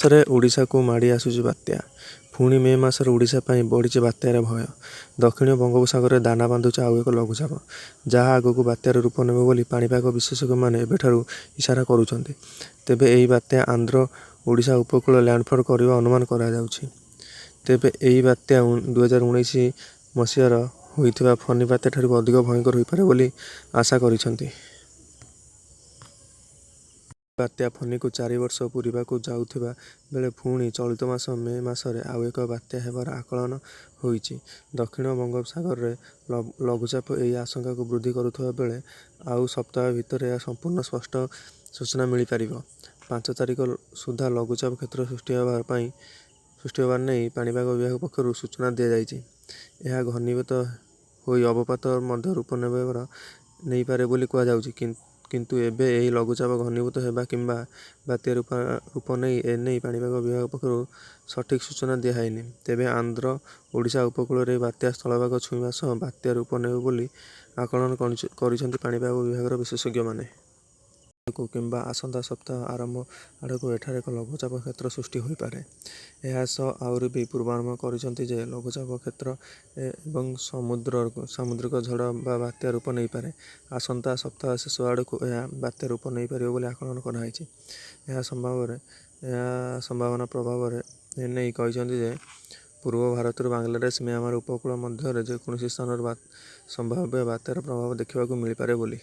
ମାସରେ ଓଡ଼ିଶାକୁ ମାଡ଼ି ଆସୁଛି ବାତ୍ୟା। ପୁଣି ମେ ମାସରେ ଓଡ଼ିଶା ପାଇଁ ବଢ଼ିଛି ବାତ୍ୟାର ଭୟ। ଦକ୍ଷିଣ ବଙ୍ଗୋପସାଗରରେ ଦାନା ବାନ୍ଧୁଛି ଆଉ ଏକ ଲଘୁଚାପ। ଯାହା ଆଗକୁ ବାତ୍ୟାର ରୂପ ନେବ ବୋଲି ପାଣିପାଗ ବିଶେଷଜ୍ଞମାନେ ଏବେଠାରୁ ଇସାରା କରୁଛନ୍ତି। ତେବେ ଏହି ବାତ୍ୟା ଆନ୍ଧ୍ର ଓଡ଼ିଶା ଉପକୂଳରେ ଲ୍ୟାଣ୍ଡଫଲ୍ କରିବ ଅନୁମାନ କରାଯାଉଛି। ତେବେ ଏହି ବାତ୍ୟା 2019 ମସିହାର ହୋଇଥିବା ଫନି ବାତ୍ୟାଠାରୁ ଅଧିକ ଭୟଙ୍କର ହୋଇପାରେ ବୋଲି ଆଶା କରିଛନ୍ତି। ବାତ୍ୟା ଫନିକୁ 4 ବର୍ଷ ପୂରିବାକୁ ଯାଉଥିବା ବେଳେ ପୁଣି ଚଳିତ ମାସ ମେ ମାସରେ ଆଉ ଏକ ବାତ୍ୟା ହେବାର ଆକଳନ ହୋଇଛି। ଦକ୍ଷିଣ ବଙ୍ଗୋପସାଗରରେ ଲଘୁଚାପ ଏହି ଆଶଙ୍କାକୁ ବୃଦ୍ଧି କରୁଥିବା ବେଳେ ଆଉ ସପ୍ତାହେ ଭିତରେ ଏହାର ସମ୍ପୂର୍ଣ୍ଣ ସ୍ପଷ୍ଟ ସୂଚନା ମିଳିପାରିବ। 5 ତାରିଖ ସୁଦ୍ଧା ଲଘୁଚାପ କ୍ଷେତ୍ର ସୃଷ୍ଟି ହେବା ନେଇ ପାଣିପାଗ ବିଭାଗ ପକ୍ଷରୁ ସୂଚନା ଦିଆଯାଇଛି। ଏହା ଘନୀଭୂତ ହୋଇ ଅବପାତ ମଧ୍ୟ ରୂପ ନେଇପାରେ ବୋଲି କୁହାଯାଉଛି। କିନ୍ତୁ ଏବେ ଏହି ଲଘୁଚାପ ଘନୀଭୂତ ହେବ କିମ୍ବା ବାତ୍ୟା ରୂପ ନେବ ଏନେଇ ପାଣିପାଗ ବିଭାଗ ପକ୍ଷରୁ ସଠିକ୍ ସୂଚନା ଦିଆଯାଇନି। ତେବେ ଆନ୍ଧ୍ର ଓଡ଼ିଶା ଉପକୂଳରେ ଏହି ବାତ୍ୟା ସ୍ଥଳଭାଗ ଛୁଇଁବା ସହ ବାତ୍ୟା ରୂପ ନେବ ବୋଲି ଆକଳନ କରିଛନ୍ତି ପାଣିପାଗ ବିଭାଗର ବିଶେଷଜ୍ଞମାନେ। ଆଡ଼କୁ କିମ୍ବା ଆସନ୍ତା ସପ୍ତାହ ଆରମ୍ଭ ଆଡ଼କୁ ଏଠାରେ ଏକ ଲଘୁଚାପ କ୍ଷେତ୍ର ସୃଷ୍ଟି ହୋଇପାରେ। ଏହା ସହ ଆହୁରି ବି ପୂର୍ବାନୁମାନ କରିଛନ୍ତି ଯେ ଲଘୁଚାପ କ୍ଷେତ୍ର ଏବଂ ସାମୁଦ୍ରିକ ଝଡ଼ ବା ବାତ୍ୟା ରୂପ ନେଇପାରେ। ଆସନ୍ତା ସପ୍ତାହ ଶେଷ ଆଡ଼କୁ ଏହା ବାତ୍ୟା ରୂପ ନେଇପାରିବ ବୋଲି ଆକଳନ କରାଯାଇଛି। ଏହା ସମ୍ଭାବନା ପ୍ରଭାବରେ ଏନେଇ କହିଛନ୍ତି ଯେ ପୂର୍ବ ଭାରତରୁ ବାଂଲାଦେଶ ମିଆଁମାର ଉପକୂଳ ମଧ୍ୟରେ ଯେକୌଣସି ସ୍ଥାନରେ ସମ୍ଭାବ୍ୟ ବାତ୍ୟାର ପ୍ରଭାବ ଦେଖିବାକୁ ମିଳିପାରେ ବୋଲି।